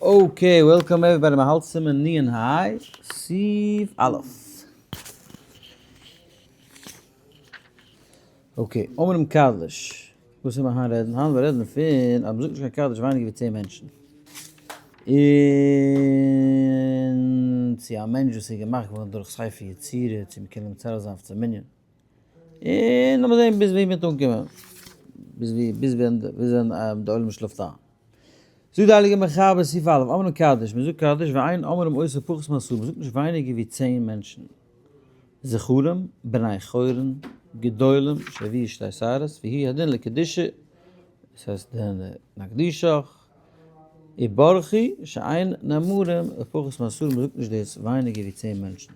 Okay, welcome everybody, מען האלט סימן נ' היי, סעיף א'. Okay, אומרים קדש. וואס איז מיר היינט רעדן? היינט מיר רעדן פון אז מ'זאגט נישט קיין קדיש ווייניגער ווי 10 מענטשן. און צו א מענטש וואס איז געמאכט געווארן דורך ספר יצירה, צו מ'קען אים מצרף זיין אויף צום מנין. און לאמיר זען ביז ווי מ'וועט אנקומען. ביז ווי, ביז ווען, ביז ווען די עולם שלאפט איין. זאגט די הייליגע מחבר סעיף א', אומרים קדיש, מען זאגט קדיש ואין אומרים אותו פחות מעשרה, מען זאגט נישט ווייניגער ווי 10 מענטשן, זכרים, בני חורין, גדולים, שהביאו שתי שערות, והוא הדין לקדושה, דאס הייסט נקדישך, וברכו, שאין נאמרים פחות מעשרה, מען זאגט נישט דאס ווייניגער ווי 10 מענטשן.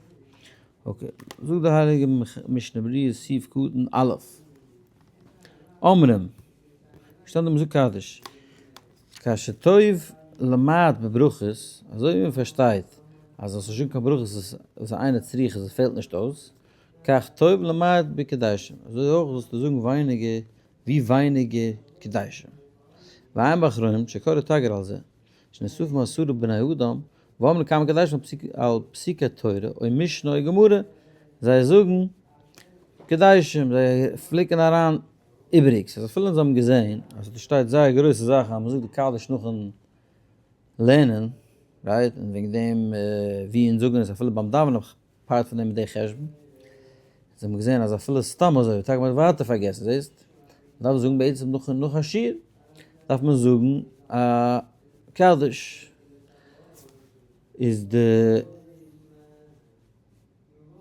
Okay, זאגט די הייליגע משנה ברורה סעיף קטן א', אומרים, שטאנד און מ'זאגט קדיש. כאשר טוב למעט בברכות, אזוי ווי מ'פארשטייט אז זאלסט נישט זאגן קיין ברכות וואס איינער צריך אז עס פעלט נישט אויס, כך טוב למעט בקדישים, אזוי אויך זאלסטו זאגן ווייניגער ווי ווייניגער קדישים. ועיין באחרונים שקראו תגר על זה, שנוספים עשרה בני אדם, ואומרים כמה קדישים על פסוקי תורה או משנה או גמרא, זיי זאגן קדישים, זיי פליקן אריין איבעריג, ס'איז אפילו אונז האבן געזעהן אז דא שטייט זייער גרויסע זאכן אז מ'זאגט די קדיש נאכן לערנען, right? און וועגן דעם ווי אונז זאגן עס אפילו ביים דאווענען part פון דעם איז די חשבון, אונז האבן געזעהן אז אפילו סתם אזוי, טאקע מ'האט ווייטער פארגעסן, זעהסט? מ'דארף זאגן בעצם נאכן נאך א שיעור דארף מען זאגן א קדיש, איז די.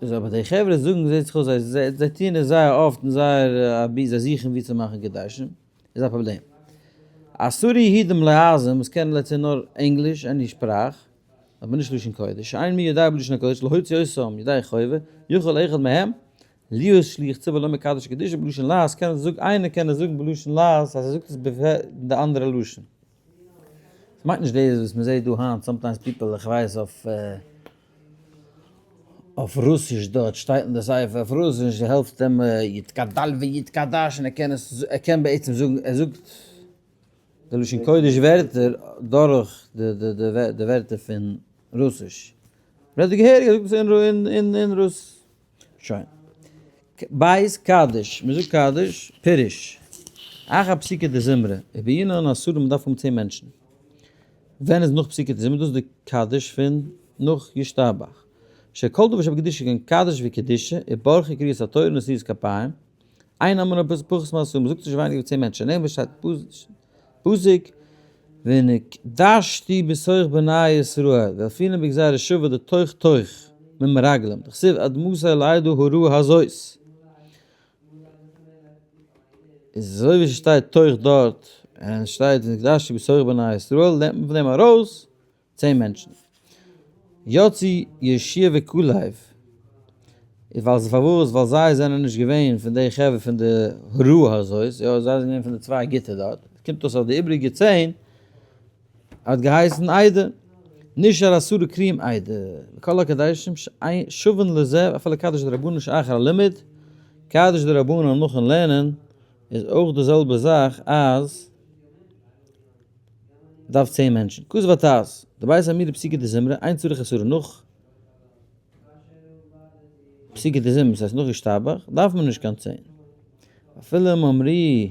איז אבער די חברה זאגן זעט זיך אויס זיי זיי טוען עס זייער אפט און זייער אבי זיי זוכן ווי צו מאכן קדישים איז א פראבלעם. עשרה יהודים לועזים וואס קענען let's say נאר ענגליש any שפראך אבער נישט לשון קודש שאין מי יודע בלשון הקודש להוציא אותם ידי חובה יכול אחד מהם להיות שליח ציבור לומר קדיש קדישא בלשון לעז קען עס זאגן איינער קען עס זאגן בלשון לעז אז ער זאגט עס אין די אנדערע לשון. ס'מיינט נישט דאס וואס מ'זעט דא היינט sometimes people איך ווייס אויף אויף רוסיש דארט שטייט אין די ספר אויף רוסיש העלפט אים יתגדל ויתקדש און ער קען עס ער קען בעצם זאגן ער זאגט די לשון קודש ווערטער דורך די די די ווערטער פון רוסיש רעדט ער געהעריג ער זאגט עס אין אין אין רוס שוין. בית קדיש, מען זאגט קדיש, פירוש. אחר פסוקי דזמרה, ובעינן עשרה מען דארף האבן 10 מענטשן. ווען איז נאך פסוקי דזמרה? דאס איז די קדיש פון נאך ישתבח. שכל דבר שבקדושה כגון קדיש וקדושה, וברכי קריאת התורה ונשיאת כפיים, אין אומרים פחות מעשרה, מען זאגט נישט ווייניגער ווי 10 מענטשן, שנאמר שטייט פסוק, ונקדשתי בתוך בני ישראל, וילפינן בגזירה שווה דתוך תוך ממרגלים, דכתיב עד מתי לעדה הרעה הזאת. איז אזוי ווי ס'שטייט תוך דארט, און עס שטייט ונקדשתי בתוך בני ישראל, לערנט מען פון דעם ארויס 10 מענטשן. יצאו יהושע וכלב, איז ווייל זיי פארוואס? ווייל זיי זענען נישט געווען פון די חברה פון די הרעה הזאת, יא זיי זענען געווען פון די צוויי גוטע דארט, קומט אויס אז די איבריגע 10 האט געהייסן עדה, נשאר עשרה קרויים עדה, וכל הקדשים שווין לזה, אפילו קדיש דרבנן שאחר הלימוד, קדיש דרבנן נאכן לערנען איז אויך די זעלבע זאך אז. דארף 10 מענטשן. כתב הטז, די בית אמירה פסוקי דזמרה, אין צריך עשרה נאך פסוקי דזמרה, דאס הייסט נאך ישתבח, דארף מען נישט קיין 10. אפילו אם אמרי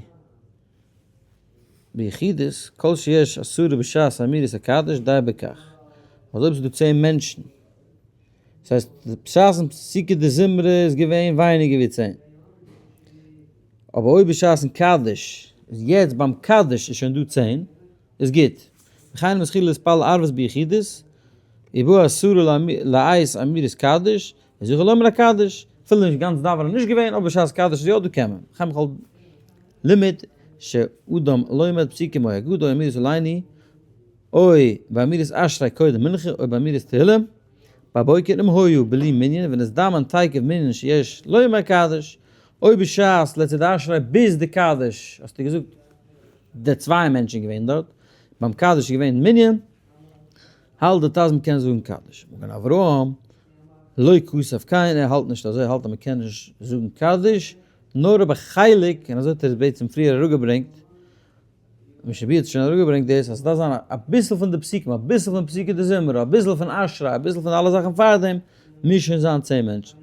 ביחידות, כל שיש עשרה בשעת אמירת הקדש, די בכך. אז אויב ס'איז דא 10 מענטשן, דאס הייסט בשעת'ן פסוקי דזמרה איז געווען ווייניגער ווי 10. אבער אויב בשעת'ן קדיש, איז יעצט ביים קדיש איז שוין דא 10, איז גוט. וכן מתחיל להתפלל ערבית ביחידות, ובא עשרה לעת אמירת קדיש, איז יכול לומר הקדיש, אפילו נישט גאנץ דאווענען נישט געווען, אבער בשעת קדיש איז יא דא קען מען. וכן בכל לימוד שאדם לומד פסוקים או הגדה או אמירת עלינו, או באמירת אשרי קודם מנחה או באמירת תהילים, בבוקר אם היו בלי מנין ונזדמן תיכף מנין שיש לומר קדיש, אויב בשעת לצד אשרי ביז די קדיש האסטו געזאגט די צוויי מענטשן געווען דארט, ביים קדיש איז געווען מנין, האלט די טז מ'קען זאגן קדיש. מגן אברהם, לא כתב כן, ער האלט נישט אזוי, ער האלט אז מ'קען נישט זאגן קדיש, נאר בחלק, און אזוי האט ער עס בעצם פריער אראפגעברענגט. משנה ברורה האט שוין אראפגעברענגט דאס אז ס'דארף זיין אביסל פון די פסוקים, אביסל פון פסוקי דזמרה, אביסל פון אשרי, אביסל פון אלע זאכן פארדעם, מוז שוין זיין 10 מענטשן.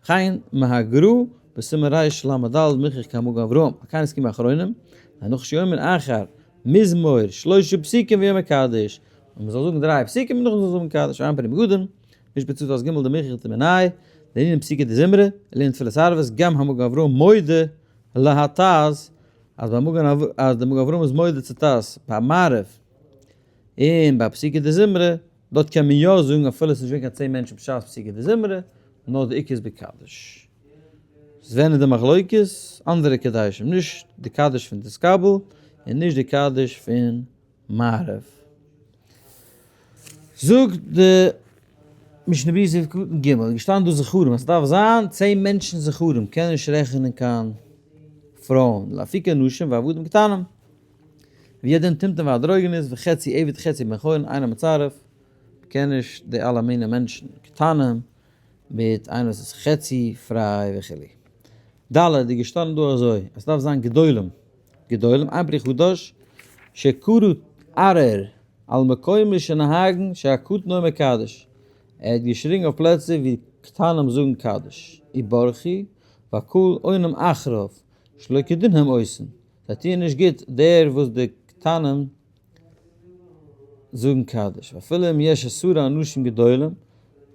וכן מהגרא בסימן רל"ד מוכח כמגן אברהם, וכן הסכימו האחרונים, להנחה שיאמר אחר מזמור שלושה פסוקים ויאמר קדיש, און מ'זאל זאגן דריי פסוקים און נאכדעם זאל זאגן קדיש, עיין פרי מגדים, משבצות אז ג' דמוכח דמינאי, לענין פסוקי דזמרה, לענין תפילת ערבית, גם המגן אברהם מודה להט"ז, אז ביי מגן אברהם, אז די מגן אברהם איז מודה צו ט"ז ביי מעריב, און ביי פסוקי דזמרה, דארט קען מען יא זאגן אפילו עס איז נישט געווען קיין 10 מענטשן בשעת פסוקי דזמרה, נאר די עיקר איז בקדיש. איז ווען איז די מחלוקת? אנדערע קדשים, נישט די קדיש פון תתקבל, און נישט די קדיש פון מעריב. זאגט די משנה ברורה סעיף קטן ג', איז געשטאנען דא זכרים, אז ס'דארף זיין 10 מענטשן זכרים, קען נישט רעכענען קיין פרויען, לאפוקי נשים ועבדים קטנים, והוא הדין טומטום ואנדרוגינוס, וחצי עבד חצי בן חורין, אינו מצרף, מ'קען נישט די אלע מיני מענטשן, קטנים, מיט איינער וואס איז חצי פריי וכו'. ד' איז געשטאנען דא אזוי, אז ס'דארף זיין גדולים, גדולים, אין פרי חדש, שקרא ערער על מקומות שנוהגין שהקטן אומר קדיש, ער האט געשריגן אויף פלעצער ווי קטנים זאגן קדיש, וברכו, והקהל עונים אחריו, שלא כדין הם עושין, זיי טוען נישט גוט דער וואס די קטנים זאגן קדיש, ואפילו אם יש עשרה אנשים גדולים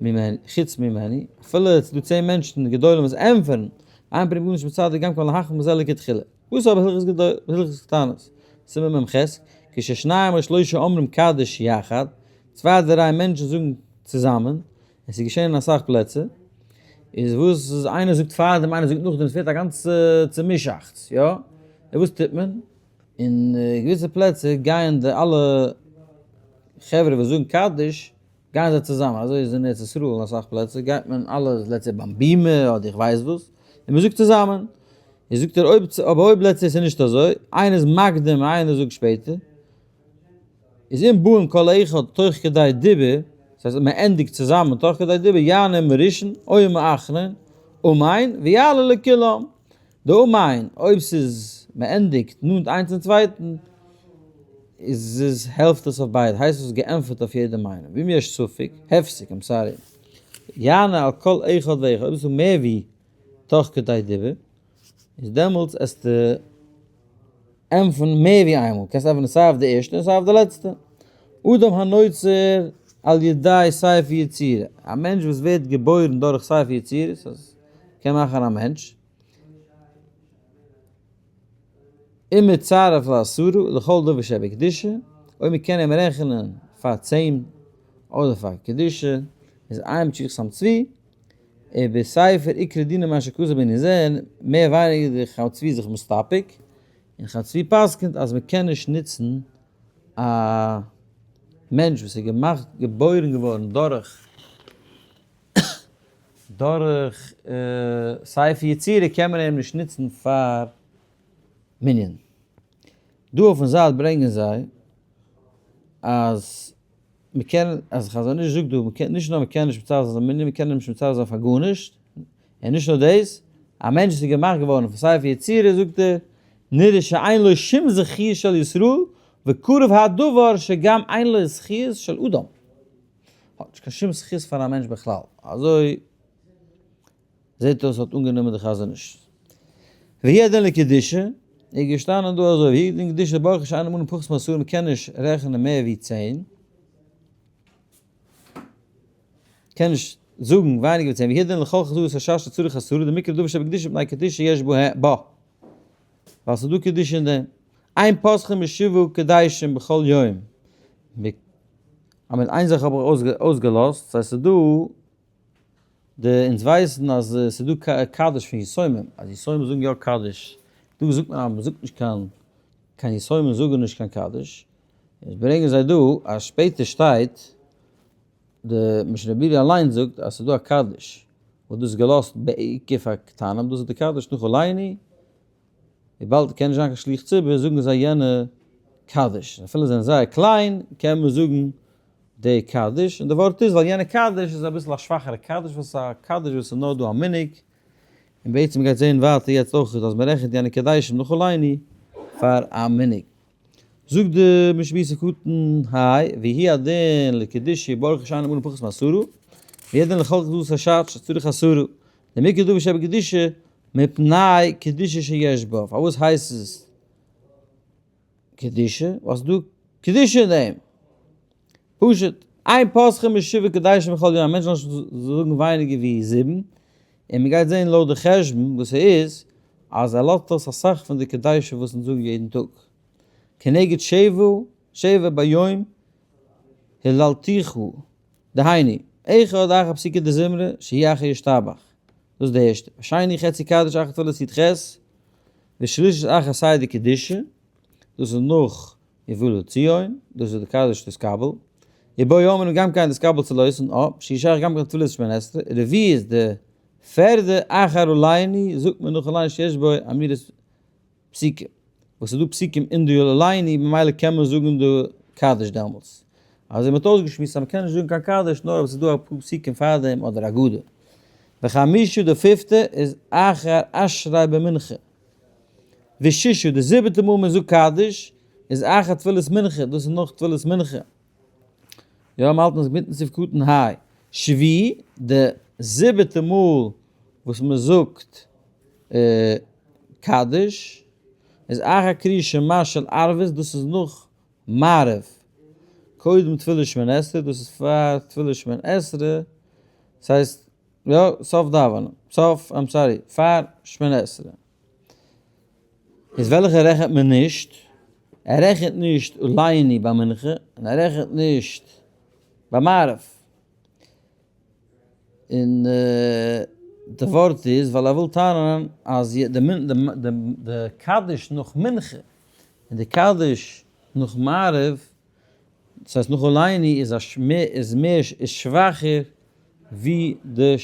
ממני, חוץ ממני, אפילו עס איז דא 10 מענטשן גדולים וואס ענטפערן, אין פרי מגדים מצדיק גם כן להחמיר בזה לכתחילה. וואס אבער הלכות גדול, הלכות קטנות? סימן מ"ח, כששניים או שלושה אומרים קדיש יחד, צוויי אדער דריי מענטשן זאגן צוזאמען, עס איז געשען אין אסאך פלעצער, איז וואס איז איינער זאגט פארדעם איינער זאגט נאכדעם, עס ווערט א גאנצע צומישאכטס, יא? און וואס טוט מען? אין געוויסע פלעצער גייען די אלע חברה וואס זאגן קדיש גייען זיי צוזאמען, אזוי איז אין ארץ ישראל אין אסאך פלעצער גייט מען אלע let's say ביים בימה אדער איך ווייס וואס, און מען זאגט צוזאמען, איז זאגט ער אויב אבער אויב let's say ס'איז נישט אזוי, איינער איז מקדים און איינער זאגט שפעטער, איז אם באים כל אחד תוך כדי דיבור, דאס הייסט מען ענדיגט צוזאמען תוך כדי דיבור, יענה עם הראשון או עם האחרון, אמן, ויעלה לכולם. די אמן, אויב ס'איז מ'ענדיגט נאנט איינס צום צווייטן, איז עס העלפט עס אויף ביידע, הייסט עס געענטפערט אויף יעדעם איינעם. ואם יש ספק, הפסק, I'm sorry, יענה על כל אחד ואחד, אויב עס איז מער ווי תוך כדי דיבור, איז דעמאלטס עסטו ענטפערן מער ווי איינמאל, קענסט ענטפערן סיי אויף די ערשטע און סיי אויף די לעצטע. אדם הנוצר על ידי ספר יצירה, א מענטש וואס ווערט געבוירן דורך ספר יצירה, ס'איז קען מאכן א מענטש, אם מצרף לעשרה לכל דבר שבקדושה, אויב מען קען אים רעכענען פאר 10 אדער פאר קדושה, איז עיין בתשובת חכם צבי, ובספר עיקרי דינא מה שכתוב בענין זה, מער ווייניגער די חכם צבי איז זיך מסתפק, און חכם צבי פסק'נט אז מען קען נישט נוצן א מענטש וואס איז געמאכט געבוירן געווארן דורך ספר יצירה קען מען אים נישט נוצן פאר מנין. דא אויפן זייט ברענגען זיי אז מען קען, אז חזון איש זאגט דא, מען קען, נישט נאר מען קען נישט מצרף זיין מנין, מען קען אים נישט מצרף זיין פאר גארנישט, און נישט נאר דאס, א מענטש וואס איז געמאכט געווארן פון ספר יצירה זאגט ער, נראה שאין לו שום זכי' של ישראל, וקרוב הדבר שגם אין לו זכיות של אדם. האט נישט קיין שום זכות פאר א מענטש בכלל. אזוי זעט אויס האט אנגענומען די חזון איש. והוא הדין לקדושה, איז געשטאנען דא אזוי, והוא הדין לקדושה ברוך שאין אמנו פחות מעשרה, מ'קען נישט רעכענען מער ווי 10, קען נישט זאגן ווייניגער ווי 10, והוא הדין לכל חזרת הש"ץ שצריך עשרה, דמקרא דבר שבקדושה מפני קדושה יש בה, ווייל ס'איז דא קדושה אין דעם. אין פותחין בשבעה קדישין בכל יום. אבער איין זאך האב איך אויסגעלאזט, ס'הייסט ס'איז דא די אונז ווייסן אז ס'איז דא קדיש פון יתומים, אז יתומים זאגן יא קדיש, דא זאגט מען אז מ'זאגט נישט קיין קיין יתומים זאגן נישט קיין קדיש, איז ברענגען זיי דא אז שפעטער שטייט די משנה ברורה אליין זאגט אז ס'איז דא א קדיש וואס דאס איז געלאזט בעיקר פאר קטנים, דאס איז די קדיש נאך עלינו, וויבאלד קען נישט זיין קיין שליח ציבור זאגן זיי יענע קדיש, אפילו זיי זענען זייער קליין קען מען זאגן די קדיש, און די ווארט איז ווייל יענע קדיש איז אביסל א שוואכערע קדיש וואס איז א קדיש וואס איז נאר דא א מנהג, און בעצם מ'גייט זעהן ווייטער יעצט אויך אז מ'רעכנט יענע קדישים נאך עלינו פאר א מנהג. זאגט די משבי' קטן היי, והוא הדין לקדושה ברוך שאין אמנו פחות מעשרה, והוא הדין לכל קדוש השץ שצריך עשרה, דמיקרי דבר שבקדושה מפני קדושה שיש בה, פארוואס הייסט עס קדושה? ווייל ס'איז דא קדושה אין דעם. פשוט, אין פותחין בשבעה קדישין בכל יום, א מענטש זאל נישט זאגן ווייניגער ווי זיבן, און מ'גייט זען לויט די חשבון וואס ס'איז, אז ער לאזט אויס אסאך פון די קדושה וואס אונז זאגן יעדן טאג. כנגד שבע, שבע ביום היללתיך, דהיינו, אחד אחר פסוקי דזמרה שיהא אחר ישתבח, דאס איז די ערשטע, ושני חצי קדיש אחר תפלת י"ח, ושלישית אחר סדר קדושה, דאס איז נאך ובא לציון, דאס איז די קדיש תתקבל, ובו אומרים גם כן תתקבל צלותן, אה, שהיא שייך גם כן תפילת שמונה עשרה, רביעית די פערדע אחר עלינו, זאגט מען נאך עלינו שיש בו אמירת פסוקים, וואס איז דא פסוקים אין די עלינו ממילא קען מען זאגן די קדיש דעמאלטס. אזוי מ'האט אויסגעשמועסט אז מ'קען נישט זאגן קיין קדיש נאר אויב עס איז דא אפאר פסוקים פארדעם אדער אגדה. וחמישי די פיפטע איז אחר אשרי במנחה. ושישי די זיבעטע מאל מען זאגט קדיש איז אחר תפילת מנחה, דאס איז נאך תפילת מנחה. יא מ'האלט נאך מיטן סעיף קטן ה. שביעי די זיבעטע מאל וואס מ'זאגט קדיש איז אחר קריאת שמע של ערבית, דאס איז נאך מעריב, קודם תפילת שמונה עשרה, דאס איז פאר תפילת שמונה עשרה, דאס הייסט יא סוף דאווענען, סוף I'm sorry, פאר שמונה עשרה. איז וועלכע רעכנט מען נישט? ער רעכנט נישט עלינו ביי מנחה, און ער רעכנט נישט ביי מעריב. און די ווארט איז ווייל ער וויל טענה'ן אז די קדיש נאך מנחה און די קדיש נאך מעריב, דאס הייסט נאך עלינו איז איז מער איז שוואכער ווי די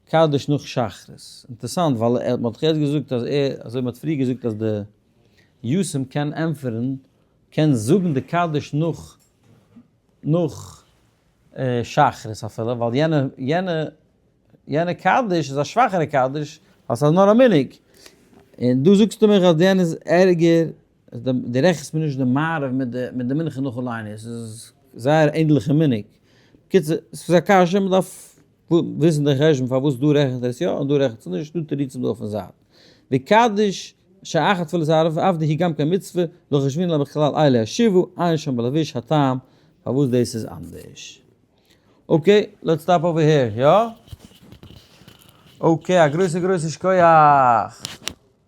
קדיש נאך שחרית. אינטערעסאנט ווייל ער האט יעצט געזאגט אז ער, אזוי מ'האט פריער געזאגט אז די יתום קען ענטפערן, קען זאגן די קדיש נאך נאך שחרית אפילו, ווייל יענע יענע יענע קדיש איז א שוואכערע קדיש, ווייל ס'איז נאר א מנהג. און דא זאגסטו מיך אז יענע איז ערגער, דו רעכנסט מיר נישט די מעריב מיט די מיט די מנחה נאך עלינו, עס איז זייער ענדליכע מנהג. בקיצור, ס'איז א קשיא, מ'דארף וויסן די חשבון פארוואס דא רעכנט ער עס יא און דא רעכנט עס נישט, דא תירוצים דא אויפן זייט. וקדיש שאחר תפילת ערב אף דהיא גם כן מצוה, לא חשבינן לה בכלל אלו השבעה, עיין שם בלבוש הטעם פארוואס דאס איז אנדערש. Okay, let's stop over here, יא? Okay, א גרויסע גרויסע שכוח!